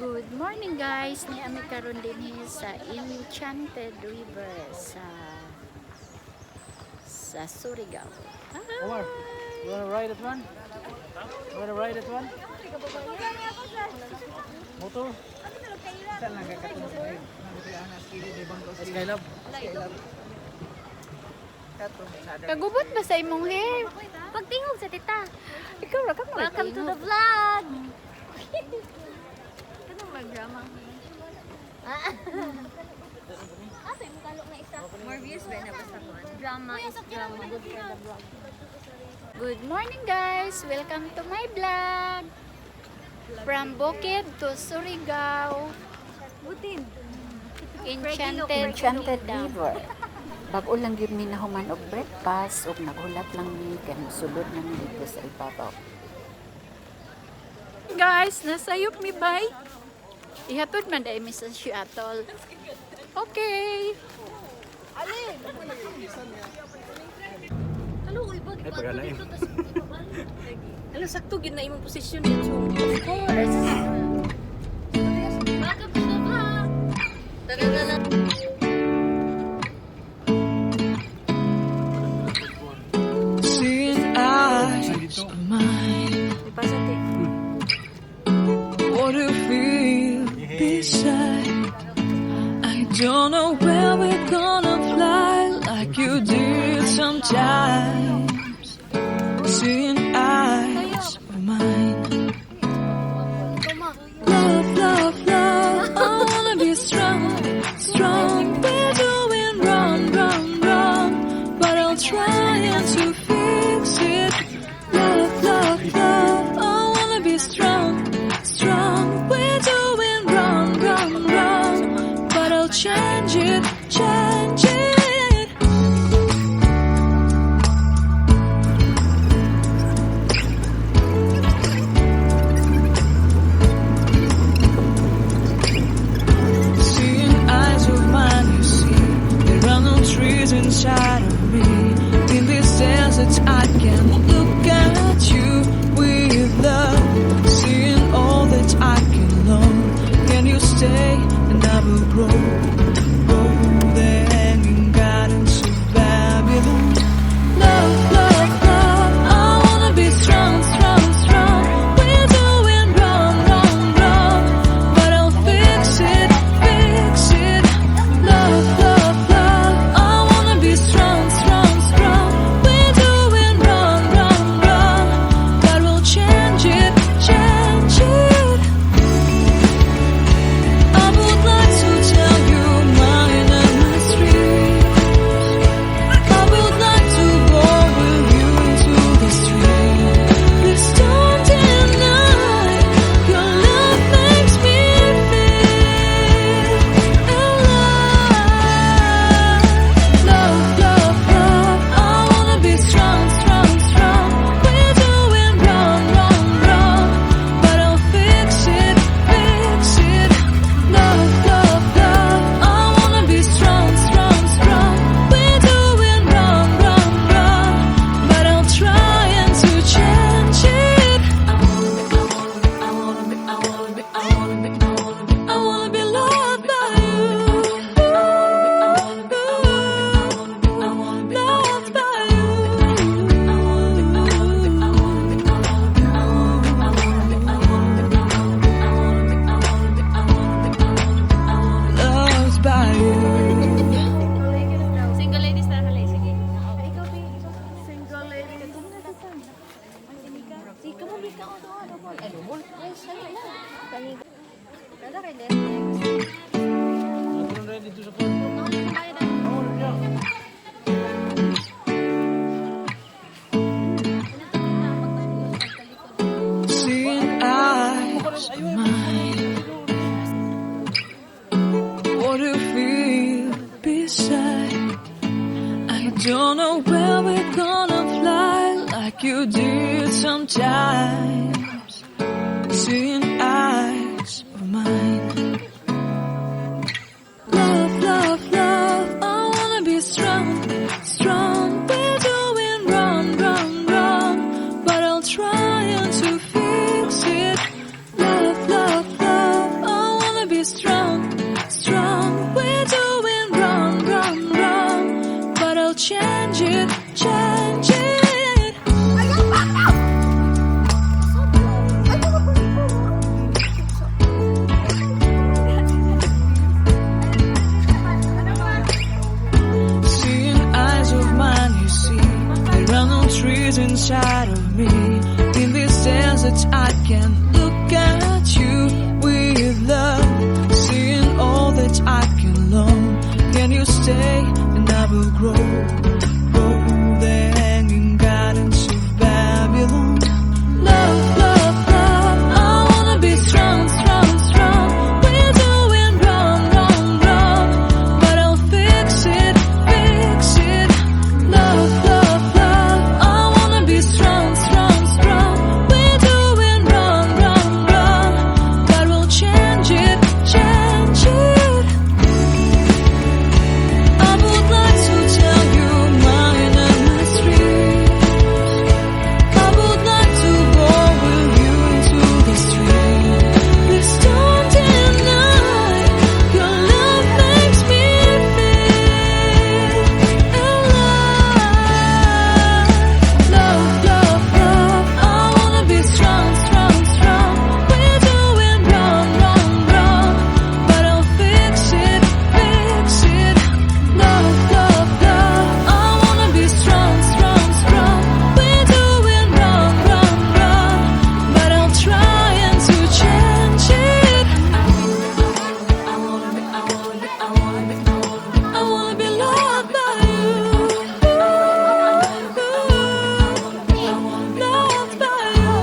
Good morning, guys. Ni ami karon dinhi sa Enchanted River sa Surigao. Omar, you wanna ride that one? You wanna ride that one? Motor? Skylab. Kagubot ba sa imong hair? Pagtingog sa tita. Ikaw ra ka mo. Welcome to the vlog. Kanang mag-drama. Ah, ito yung kalok na isa. More views ba na basta ko? Drama is drama. Good for the vlog. Good morning, guys. Welcome to my vlog. From Bukid to Surigao. Butin. Enchanted, Enchanted River. Bag-o lang gyud mi nahuman og breakfast ug naghulat lang mi kay mosulod na mi dito sa ibabaw. Guys, nasayop mi bay. Ihatod man dai mi sa shuttle. Okay. Kaluoy ba? Ay, pagalain. Ano, sakto gyud na imong posisyon dito. Of course. Welcome to the vlog. Tara na lang. Seeing eyes of mine. Ipasa te. What do you feel beside? I don't know where we're gonna fly like you did sometimes. Seeing eyes of mine. Love, love, love. I wanna be strong, strong. We're doing wrong, wrong, wrong. But I'll try and to fix it. Love, love, love. I wanna be strong, strong. We're doing wrong, wrong, wrong. But I'll change it, change it. Seeing eyes of mine, you see, there are no trees inside of me. In this desert, I can look at you with love. Seeing all that I can learn. Can you stay and I will grow, grow the hanging gardens of Babylon. Love, love, love. I wanna be strong, strong, strong. We're doing wrong, wrong, wrong. But I'll fix it, fix it. Love, love, love. I wanna be strong, strong, strong. We're doing wrong, wrong, wrong. But we'll change it, change it. I would like to tell you mine and my street. I would like to go with you into the street. Please don't deny your love makes me feel alive. Love, love, love. I wanna be strong, strong, strong. We're doing wrong, wrong, wrong, but I'll fix it, fix it. Love, love, love. I wanna be strong, strong, strong. We're doing wrong, wrong, wrong, but I'll try and to change it. I wanna be, I wanna be, I wanna be, I wanna be, I wanna be, I wanna be loved by you. I wanna be loved by you. I wanna be, I wanna be, I wanna be, I wanna be, I wanna be, I wanna be, I wanna be, I wanna be, I wanna be, I wanna be, I wanna be loved by you. Single ladies na halay, sige. Ikaw, babe. Single ladies. Sige, kamo bika ko to. Ano po? Ay, sali na. Kada kay Dente. Natin ready dito sa phone. Oh, yeah. Seeing eyes of mine. What do you feel beside? I don't know where we're gonna fly like you did sometimes. Seeing eyes of mine. Love, love, love. I wanna be strong, strong. We're doing wrong, wrong, wrong. But I'll try and to fix it. Love, love, love. I inside of me. In this desert, I can look at you with love, seeing all that I can learn. Can you stay and I will grow, grow the hanging gardens of Babylon. Love, love, love, I wanna be strong, strong, strong. We're doing wrong, wrong, wrong, but I'll fix it, fix it. Love, love, love, I wanna be strong, strong, strong. We're doing wrong, wrong, wrong, but we'll change it, change it. I would like to tell you mine and my dreams. I would like to go with you into the street. Please don't deny your love makes me feel alive. Love, love, love. I wanna be strong, strong, strong. We're doing wrong, wrong, wrong, but I'll fix it, fix it. Love, love, love. I wanna be strong, strong, strong. We're doing wrong, wrong, wrong, but I'll try and to change it. I wanna be, I wanna be, I wanna be, I wanna be loved by you. Loved by you.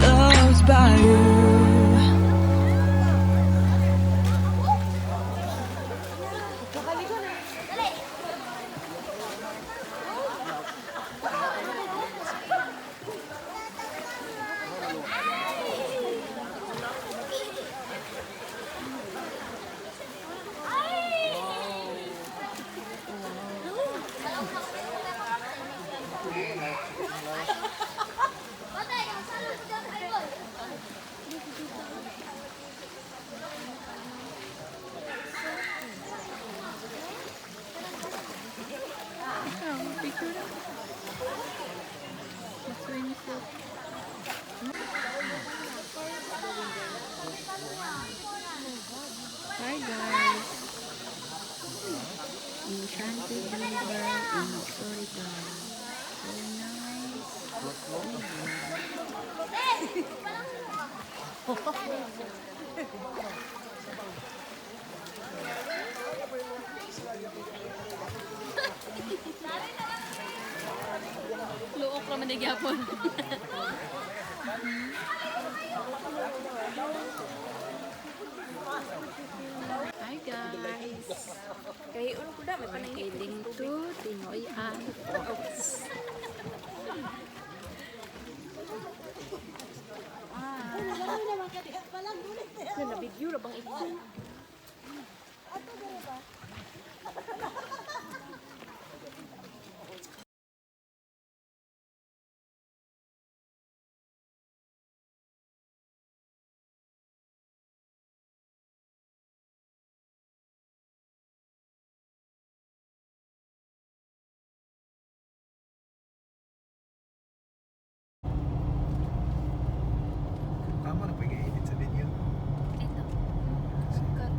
Loved by you. Hi guys! Enchanted River in Surigao. Very nice river. Luok ra man gyapon. Hi guys! Kay uno ko da may panangit. Heading to Tinoy-an Falls. Na nabigyo ra bang ito? Tama na pag-edit sa video. Ito. Cut.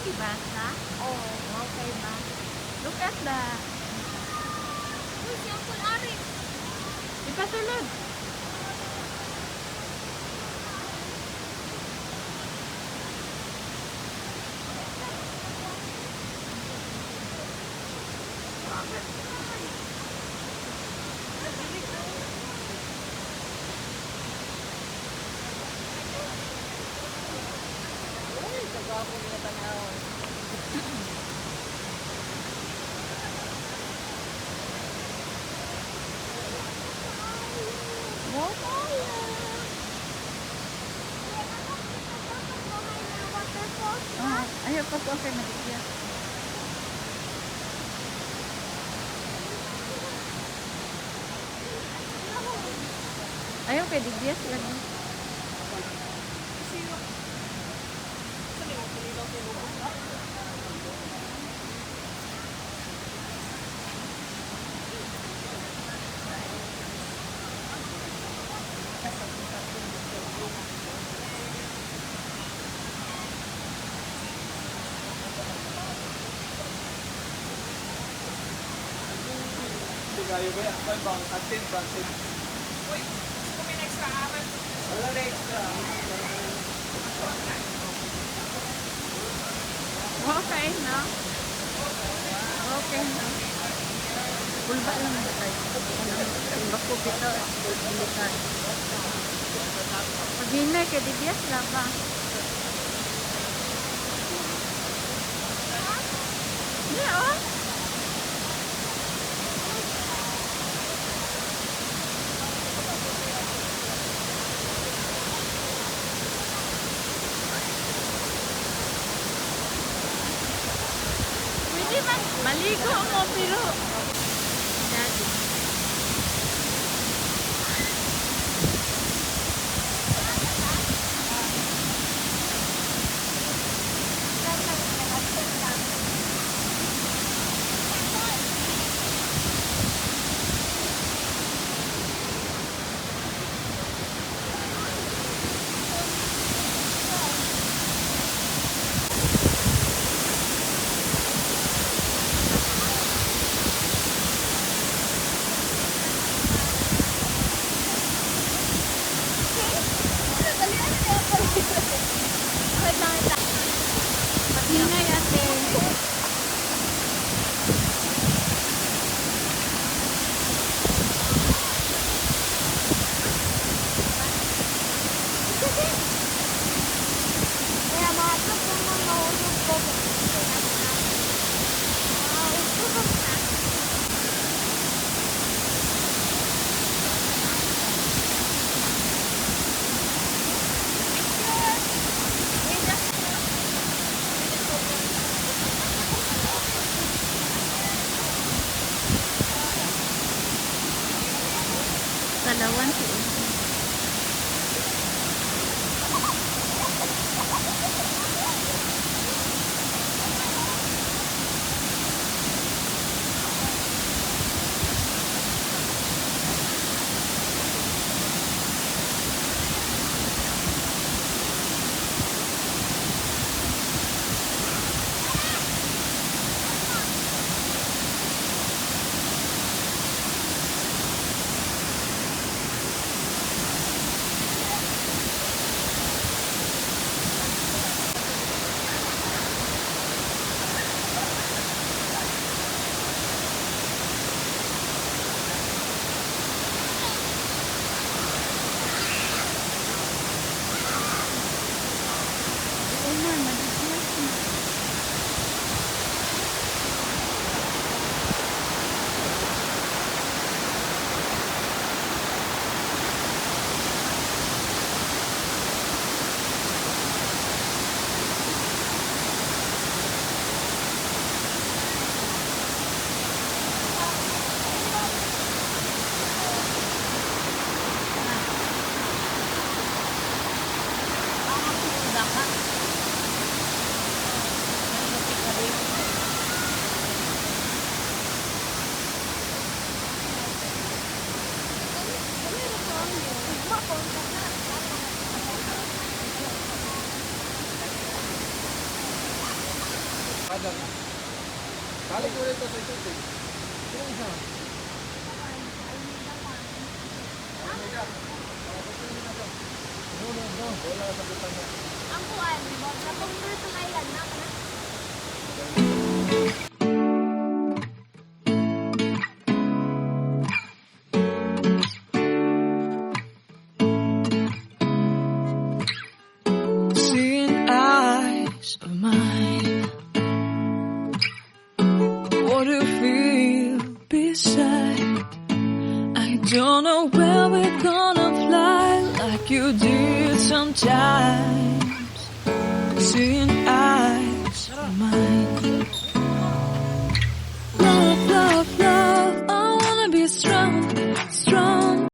Diba? Ha? Oh, okay ba? Look at that. Uy, si Uncle Ari. Ipasulod. Oh, ayaw pa ko kay maligya. Ayaw kay digyas lagi. Okay na. Okay na. Pulba lang na tayo. Bako bitaw at pulbitan. Paghinay kay digyas lang ba? Yeah, oh. Pwede man, maligo mo pero... Daddy. Paghinay ate. Kaya mahatlog ko mga mahulog ko. Talawan si Uso. Oo na, maligyas na. Adam. Balik ulit ito sa tubig. Sino isa? No, no, no. Wala sa butang na. Ang kuan, sa Turtle Island na. mine. What do you feel beside? I don't know where we're gonna fly like you did sometimes. Seeing